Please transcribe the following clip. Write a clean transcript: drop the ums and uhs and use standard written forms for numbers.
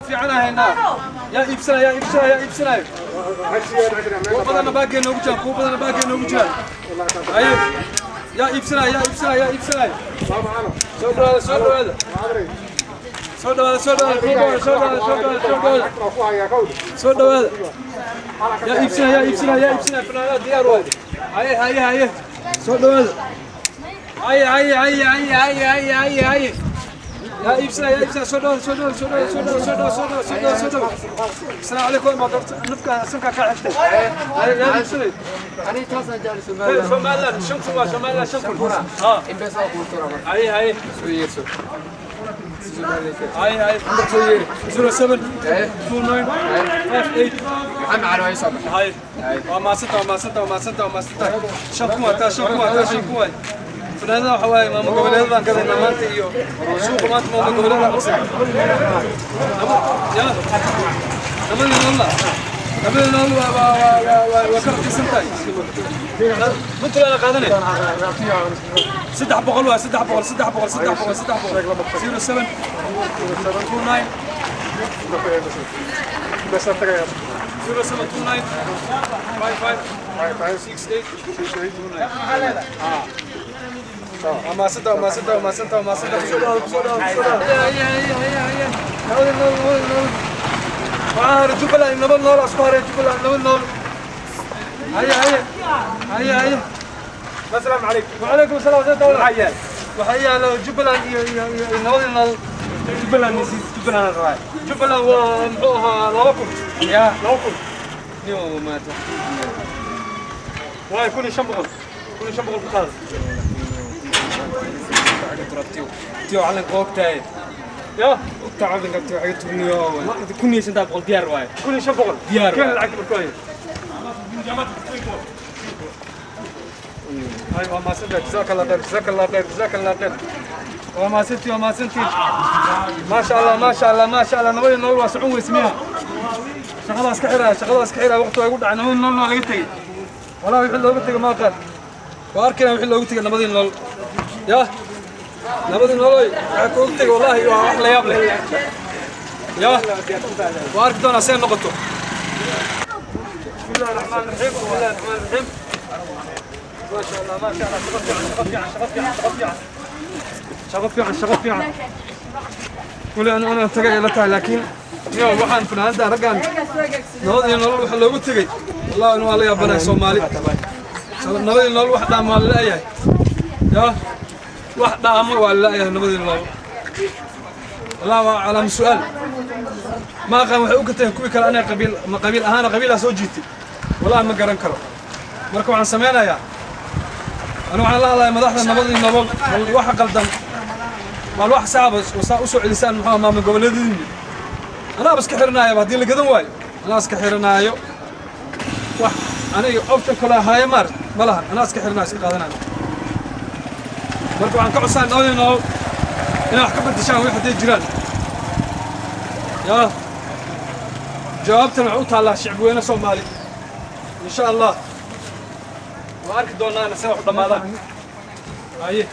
fiican haynaa. Yaa iibsanaya, yaa iibsanaya, yaa iibsanaya? Kuwa badanna baagee noogu jiraan, kuwa badanna baagee noogu jiraan. Haye, yaa iibsanaya, yaa iibsanaya, yaa iibsanaya? Soo dhawaada, soo dhawaada, soo dhawaada, soo dhawaada, soo dhawaada, soo dhawaada, soo dhawaada, soo dhawaada. Yaa iibsanaya, yaa iibsanaya, yaa iibsanaya? Fanaanada diyaar waay. Haye, haye, haye, soo dhawaada. Haye, haye, haye, haye, haye, haye, haye, haye. Yaa iibsanaya, yaa iibsanaya? Soo dhawaada, soo dhawaada, soo dhawaada, soo dhawaada, soo dhawaada, soo dhawaada, soo dhawaada, soo dhawaada. Asalaamu calaykum. Ma doorta nafka sanka ka xigtay? Haye, yaa iibsanaya? Somaliland 5000 waa, Somaliland 5000. Ha, haye, haye, haye, haye. 072958. Haye, waa maasanta, waa maasanta, waa maasanta, waa maasanta. 5000 waa taa, 5000 waa taa, 5000 waay. Fanaanada waxa waaye maamul goboleed baan gadaynaa maanta iyo suuqa maanta maamul goboleed qabsan ya. Nabadii nolol, nabadii nolol waa waa waa waa waa ka raqiisan tahay. Puntland qaadanay 300 waa, 300, 300, 300, 300. 0729, 0729556829. Maasanta, maasanta, maasanta, maasanta. Kusoo dhawaada, kusoo dhawaada, kusoo dhawaada. Haye, haye, haye, haye. Nabad nool, nabad nool. Waxaa haray Jubbaland, nabad nool isku haray Jubbaland, nabad nool. Haye, haye, haye, haye. السلام عليكم. وعليكم السلام ورحمة الله. Waxaa yaalo Jubbaland iyo nabad nool. Jubbaland, Jubbaland raay. Jubbaland waa muxuu ahaa 2000. Ya 2000. Niyo maata. Waay 1500, 1500 ku qaad. Tiyo calanka ogtahay. Ya ogta calanka tiyo xaga turniyo 1500 diyaar waaye. 1500. Diyaar. Keen lacag markuu hayo. هاي وما سنتك. جزاك الله خير، جزاك الله خير، جزاك الله خير. وما سنتي، وما سنتي. ما شاء الله، ما شاء الله، ما شاء الله. نبي نول واسعون واسمها. shaqadaas ka xiraya, shaqadaas ka xiraya. Waqti waa igu dhacay. Nabadii nolol waa laga tegey walaa. Wixii looga tegey ma aqaan, waa arkayna wixii loogu tegey nabadii nolol. Ya nabadii nolol waxaa koogu tegey, wallahi waa wax la yaab leh. Ya waa arki doonaa see noqoto. بسم الله الرحمن الرحيم، بسم الله الرحمن الرحيم. ما شاء الله، ما شاء الله. شغف fiican، shaqo fiican، shaqo fiican، shaqo fiican، shaqo fiican، shaqo fiican. Kule ana tagay ila tahay, laakiin yo waxaan fanaanada raggan nabad iyo nolol waxa loogu tegey, wallahi anu waa la yaabanahay. Soomaali nabad iyo nolol wax dhaama waa la leeyahay. Ya wax dhaama waa la leeyahay nabad iyo nolol. Wallahi waa calaama su'aal. Ma aqaan waxay u gateen kuwii kale. Anay qabiil ma qabiil ahaana qabiilaa soo jiitay, wallahi ma garan karo. Marka waxaan sameynayaa anu waxaan la hadlayaa madaxda nabad iyo nolol. Bal waxa qaldan, bal wax saaba saa usoo celisaan muxuu maamul goboleedyadiinni. Anaa iska xiranaayo haddii la gadan waayo, anaa iska xiranaayo. Wax aniga option kale ahaaye maar ma lahan. Anaa iska xiranaayo, iska qaadanayo. Marka waxaan ka codsanaa nabad iyo nolol inay wax ka bedeshaan wix hadday jiraan. Ya jawaabtan waxay u taallaa shicib weyne Soomaali. Insha Allah waa arki doonaa se wax u dhammaadaan. Haye.